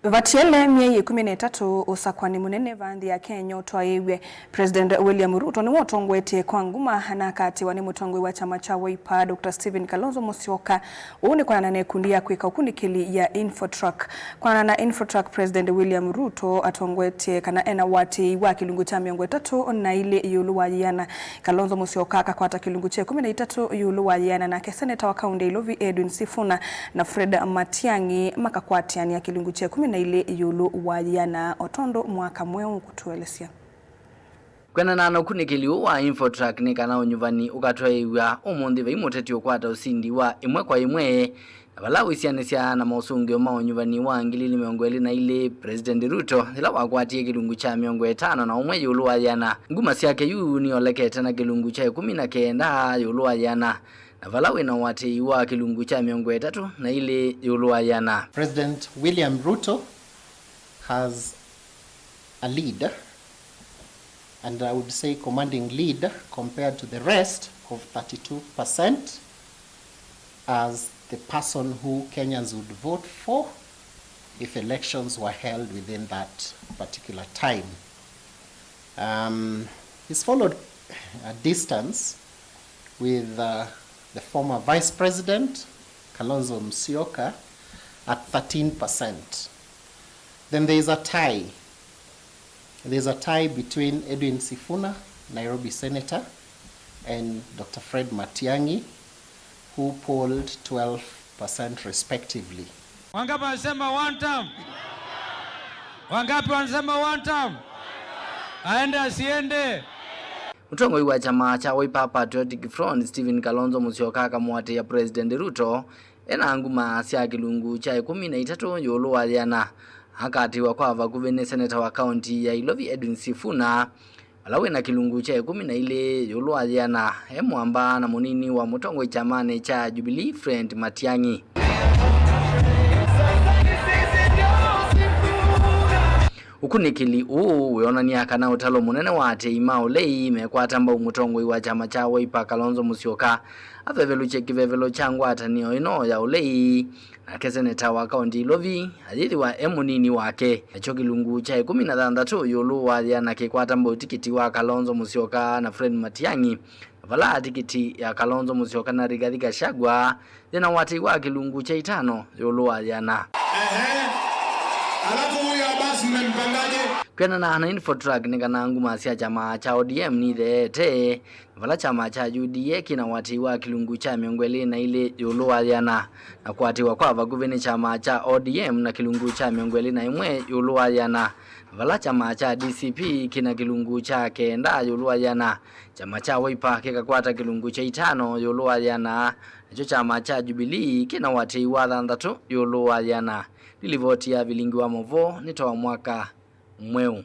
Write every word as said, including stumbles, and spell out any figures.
Vatiele myei ĩkũmi na ĩtatũ ũsakũani mũnene va nthĩ ya Kenya ũtwaĩĩw'e, President William Ruto nĩwe ũtongoetye kwa nguma na akatĩwa nĩ mũtongoi wa kyama kya Wiper, Doctor Stephen Kalonzo Musyoka. Ũu nĩ kwanana na ĩkundi ya kwĩka ũkunĩkĩli ya Infotrack. Kwanana na Infotrack, President William Ruto atongoetye kana ena ũatĩĩi wa kĩlungu kya mĩongo ĩtatũ na ilĩ ĩũlũ wa yĩana. Kalonzo Musyoka akakwata kĩlungu kya ĩkũmi na itatũ ĩũlũ wa yĩana, nake seneta wa kaunti ya Ilovi Edwin Sifuna na Fred Matiang'i makakwatĩanĩa kĩlungu kya ĩkũmi na ilĩ ĩũlũ wa yĩana, o tondũ mwaka mweũ ũkũtũelesya. Kwendana na ũkunĩkĩli ũũ wa Infotrack nĩ kana ũnyuvani ũkatwaĩĩw'a ũmũnthĩ, vai mũteti ũkwata ũsindi wa ĩmwe kwa ĩmwe, na vala wĩsianĩsya na mosũngĩo ma ũnyuvani wa ngili ilĩ mĩongo ĩlĩ na ilĩ, President Ruto yĩla wakwatie kĩlungu kya mĩongo ĩtano na ũmwe ĩũlũ wa yĩana, nguma syake yu nĩyolekete na kĩlungu kya ĩkũmi na kenda ĩũlũ wa yĩana, na vala wĩna ũatĩĩi wa kĩlungu kya mĩongo ĩtatũ na ilĩ ĩũlũ wa yĩana. President William Ruto has a lead, and I would say commanding lead, compared to the rest of thirty-two percent, as the person who Kenyans would vote for if elections were held within that particular time. Um, he's followed a distance with, uh, the former Vice President, Kalonzo Musyoka, at thirteen percent. Then there is a tie. There is a tie between Edwin Sifuna, Nairobi Senator, and Doctor Fred Matiang'i, who polled twelve percent respectively. Wangapi wanasema one term? Wangapi wanasema one term? Aende asiende? Mũtongoi wa kyama kya Wiper Patriotic Front, Stephen Kalonzo Musyoka, akamũatĩĩa President Ruto ena nguma sya kĩlungu kya ĩkũmi na itatũ ĩũlũ wa yĩana. Akatĩĩwa kwa vakuvĩ nĩ seneta wa kaunti ya Ilovi Edwin Sifuna, vala wĩna kĩlungu kya ĩkũmi na ilĩ ĩũlũ wa yĩana, e mwamba na mũnini wa mũtongoi kyamanĩ kya Jubilee, Fred Matiang'i. Ũkunĩkĩli ũũ wĩonany'a kana ũtalo mũnene wa aatĩĩi ma ũlei mekwata mbau mũtongoi wa kyama kya Wiper, Kalonzo Musyoka, avevelũkye kĩvevelo kya ngwatanĩo ĩno ya ũlei, nake seneta wa kaunti Ilovi ayĩthĩwa e mũnini wake. Nakyo kĩlungu kya ĩkũmi na thanthatũ ĩũlũ wa yĩana kĩkwata mbau tikiti wa Kalonzo Musyoka na Fred Matiang'i, vala tikiti ya Kalonzo Musyoka na Rigathi Gachagua yĩna ũatĩĩi wa kĩlungu kya ĩtano ĩũlũ wa yĩana. Ehe. Alafu huyo Abbas mmempangaje? Kwendana na Infotrack nĩ kana nguma sya kyama kya O D M nitheete, vala kyama kya U D A kĩna ũatĩĩi wa kĩlungu kya mĩongo ĩlĩ na ilĩ ĩũlũ wa yĩana, na kũatĩĩwa kwa vakuvĩ nĩ kyama kya O D M na kĩlungu kya mĩongo ĩlĩ na ĩmwe ĩũlũ wa yĩana, vala kyama kya D C P kĩna kĩlungu kya kenda ĩũlũ wa yĩana, kyama kya Wiper kĩkakwata kĩlungu kya ĩtano ĩũlũ wa yĩana, nakyo kyama kya Jubilee kĩna ũatĩĩi wa thanthatũ ĩũlũ wa yĩana. Nĩ livoti ya Vilingi wa Mauvoo, nĩ ta wa mwaka mweũ.